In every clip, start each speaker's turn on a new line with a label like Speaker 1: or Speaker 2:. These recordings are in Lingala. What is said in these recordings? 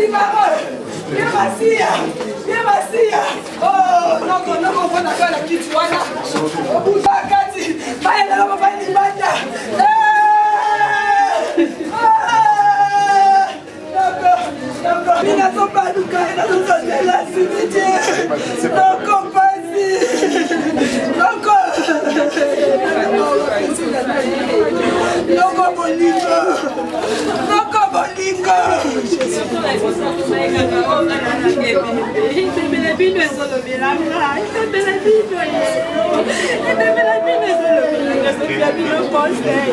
Speaker 1: Simaro, ye Masiya, ye Masiya. Oh, noko noko ofanda kaka na kiti wana. Obuta kati, bayelaka mobali libanda. Eh! Ah! Noko, noko, nazobaluka, nazozongela cimetière. Noko pasi. Noko. Noko bolingo. Noko bolingo.
Speaker 2: Ebembe bino ezolobela ngai, ebembe bino ebembe bino ezolobela ngai, ezolobela bino conseil.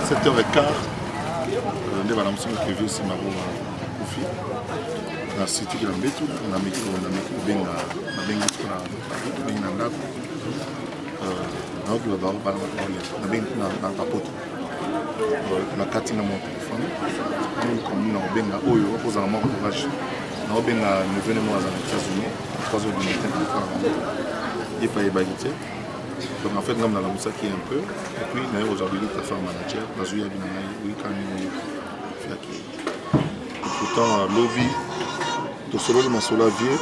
Speaker 3: Sept heures et quart nde balamusi nga ke vieux Simaro akufi. Nasitiki na mbetu, nameki kobenga, nabengi siko na nabengi na ndako, nayoki nabengi na bapoto, nakati nga mwa telefone naluka na kobenga oyo okozala mwa courage. Naobenga neveu ne moko aza na États-Unis, 3 heures du matin, telefone na bango ye mpe ayebaki te. Donc en fait ngambo nalamusaki un peu et puis naye kozwa bilite affaire manager, nazwi yabi na ngai oyika nini oyoki fiaki. Pourtant lobi tosololi masolo ya vieux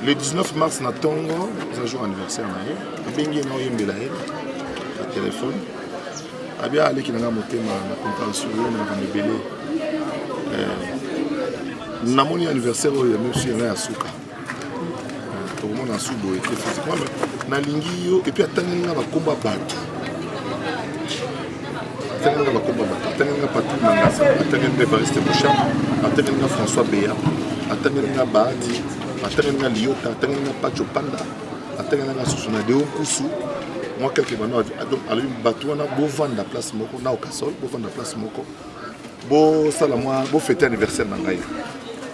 Speaker 3: le 19 mars na ntongo, eza jour anniversaire na ye. Abengi ye, naoyembela ye na telefone, abia aleki na ngai motema na comparaison yo na makambo ebele. Namoni anniversaire oyo ya misu ya ngai ya suka, tokomona su boye te physiquement, mais nalingi yo. Et puis atangeli nga bakomba bato, atangeli nga bakomba bato, atangeli nga Patrick Mangasa, atangeli nga Evariste Boshab, atangeli nga François Beya, atangeli nga Bahati, atangeli nga Liota, atangeli nga Pacho Panda, atangeli nga susu na Deo Nkusu, mwa quelque bano. Alobi bato wana bovanda place moko na Okasol, bovanda place moko, bosala mwa bofete anniversaire na ngai,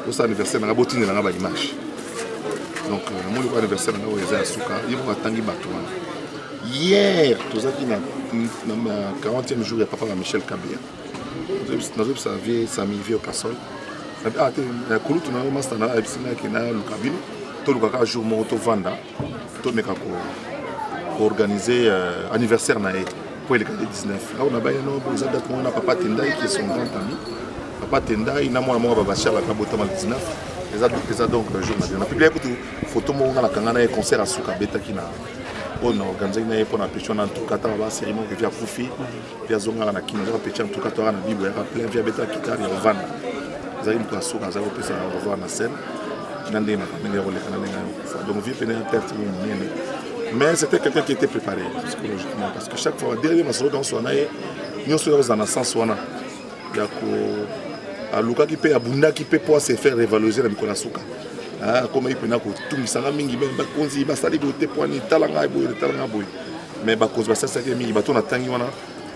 Speaker 3: bosala anniversaire na ngai, botindela ngai baimage. Donc namoni ko anniversaire na ngai oyo eza ya suka. Ye moko atangi bato wana. Hier tozalaki na 40e jour ya papa na Michel Kabia. Nazobisa vieux Sami, vieux Okasol, ah te, kulutu na yo, master na ayebisi ngai ke naluka bino, toluka kaka jour moko tovanda, tomeka koorganiser anniversaire na ye po eleka le 19. Awa na bayeno eza date moko na papa Tendai qui est son grand ami, papa Tendai na mwana moko babashar akabotama le 19. Eza donc jour na bino. Na publie kutu photo moko nga nakanga na ye, concert asuka abetaki na oyo na organisaki na ye mpo na pecho na ntuka. Ntango ba série moko vieux akufi, vieux azongaka na kino, azaka pecho ntuka, toyaka na bible yaka plein, vieux abetaka guitare ya ovanda. Ezalaki moto asuka azalaki kopesa au revoir na scène na ndenge makambo ndenge ya koleka na ndenge ya kokufa. Donc vieux pene ya perte moko monene, mais c'était quelqu'un qui était préparé psychologiquement, parce que chaque fois dernier masolo nyonso wana ye nyonso ya kozala na sens wana ya ko alukaki mpe abundaki mpe po ase faire révaloriser na mikolo ya suka. Akomaki mpena kotungisanga mingi, me bakonzi basali boye te, poani tala ngai boye, tala ngai boye. Mais bakonzi basalisaki mingi. Bato natangi wana,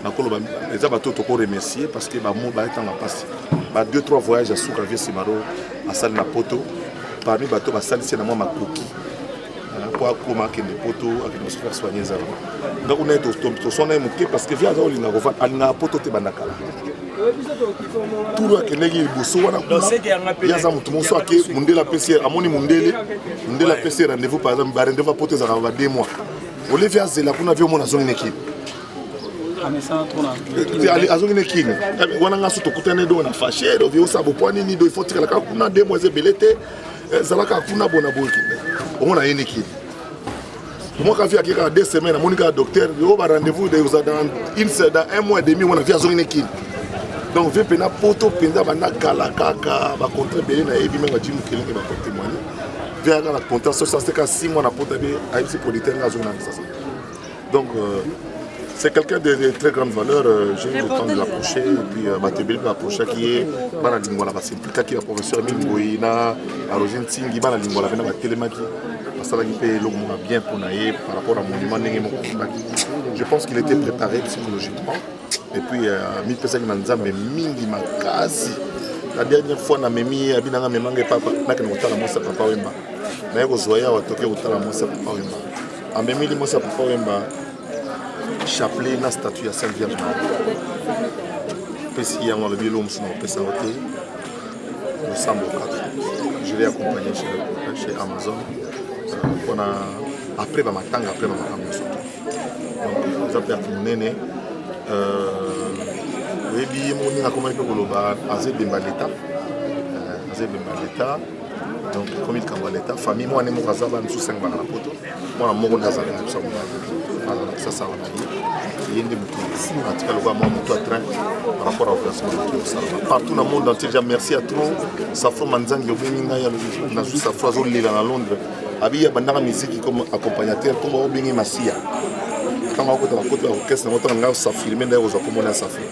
Speaker 3: nakoloba eza bato toko remercier, parce que bamo bayetanga mpasi ba 2 3 voyage ya suka vieux Simaro asali na poto, parmi bato basalisi na mwa makoki po akoma akende poto, akende kose faire soigner, ezala nga kuna ye toswana ye moke, parce que vieux aza kolinga kofanda, alingaka poto te banda kala. Tulu akendeki liboso wana kuna, ye aza motu moso ake mondele apesi ye, amoni mondele, mondele apesi ye rendez-vous. Par exemple ba rendez-vous ya poto ezalaka ba 2 mois. Olevi azela kuna, vieux omona azongi na ekini, azongi na ekini wana. Nga so tokutani do na fashe do vieux osala bopwa nini do, il faut tikala kaka kuna 2 mois, eza ebele te, ezalaka kuna bona boye. Omona ye nekini omwaka vieux ake kaka 2 semaines, amoni kaka docteur oyo ba rendez-vous dans dans un mois et demi wana, vieux azongi nekini. Donc vieux mpena poto mpenza banda kala kaka, bacontrat ebele nayebi me baji mokelenge bakotémoigne. Vieux ayaka na contrat so sase kaka 6 mois na poto, abe ayebisi producteur nga azongi na Kisasa. Donc c'est quelqu'un de très grande valeur. J'ai eu le temps de l'approcher et puis bato ebele baapprochaki ye, bana Lingwala basimplikaki, baprofesseur Mingoi na Roger Ntingi, bana Lingwala mpena batelemaki, basalaki mpe eloko moko bien mpona ye par rapport à monument ndenge moko akundaki. Je pense qu'il était préparé psychologiquement et puis mipesaki na Nzambe mingi makasi. La dernière fois namemi ye, abi nanga memanga epapa, nakende kotala mwasi ya Papa Wemba. Naye kozwa ye awa, toke kotala mwasi ya Papa Wemba. Amemeli mwasi ya Papa Wemba chapelet na statue ya Sainte Vierge Marie, pesi yango, alobi eloko mosusu na kopesa yango te, losambo kaka. Je l'ai accompagné chez Amazon mpona après bamatanga, après bamakambo nyonso te. Eza perte monene. Euh, oyebi ye moko ndenge akomaki mpe koloba aza ebemba leta euh, aza ebemba leta donc ekomi likambo ya leta famille mwana moko aza bana mosusu 5 bana na poto mwana moko nde azalaka na biso ya mobali aza na kisasa wana ye ye nde motu atika lokola mwa motu ya train par rapport à opération motu osalama partout na monde entier déjà merci à trop safro manzangi obengi ngai alobi nazwi safro azolela na londres abi abandaka miziki comme accompagnateur kombo obengi masiya ntango akota bakota ya orchestre yango ntango ngai osafirme nde kozwa kombo na safro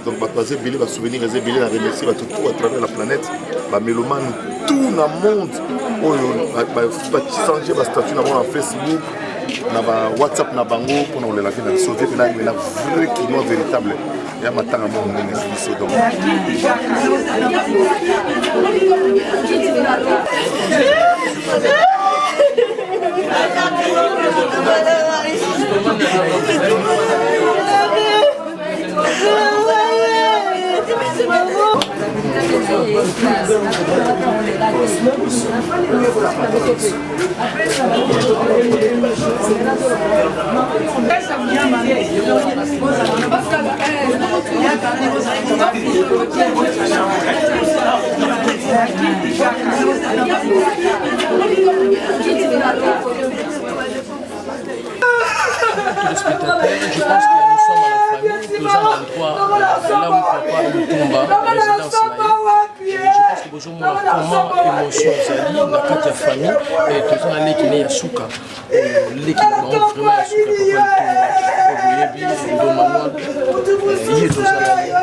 Speaker 3: donc bato baza ebele basouvenir eza ebele na remercie bato tout à travers la planète bamelomane tout na monde oyo bachange bastatut na bango na facebook na ba whatsapp na bango mpona kolela vie na biso vie mpena ena vrai kinois véritable ya matanga moko monene ezwi biso donc
Speaker 4: Téléspectateurs, je pense que nous sommes à la famille, toza na endroit là où papa Lutumba, résidence na ye. Je pense que bozomona comment émotion ezali na kati ya famille et toza na leki ne ya suka leki na bango vraiment ya suka papa Lutumba oyo boyebi Ndoma Noir ye toza na ye.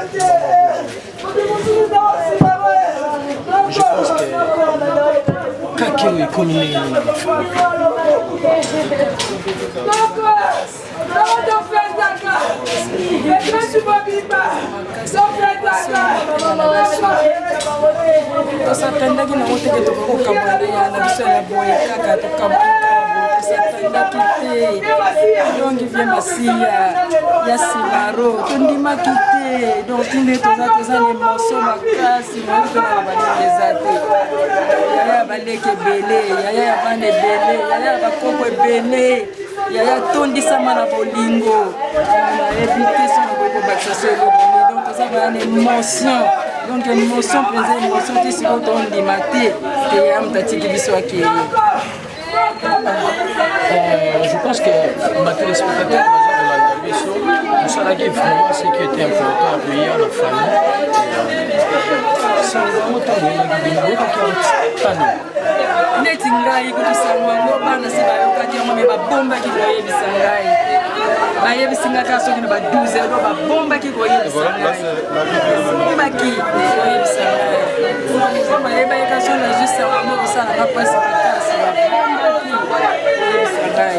Speaker 4: Je pense que kake oyo ekomi ndenge nini na famille.
Speaker 1: Tosatandaki nango teke tokokabwana ya na biso ya boye kaka tokabwana tosatandaki te donc vie masiya ya simaro tondimaki te donc tinde toza toza na emotion makasi moyebi tolaka balingi eza te yaya ya baleki ebele yaya ya bana ebele yaya ya bakoko ebele yaya tondisama na bolingo nayebi te so nakoki kobakisa so eloko nini donc toza baya na émotion donc émotion mpenza émotion ti sikoyo tondima te te ya moto atiki biso akei.
Speaker 4: Je pense que ba téléspectateurs baza kolanda biso tosalaki vraiment ce qui était important ya koya na famille sango yango ntango oyelaki bino oyokaki yango tani
Speaker 1: neti ngai kutu sango yango bana si bayokaki yango me babombaki koyebisa ngai bayebisi ngai kaka soki na ba 12 heures babombaki koyebisa ngai babombaki koyebisa ngai po bayebaki ka soki nazwi sango yango kosala nga mpasi makasi babombaki koyebisa ngai.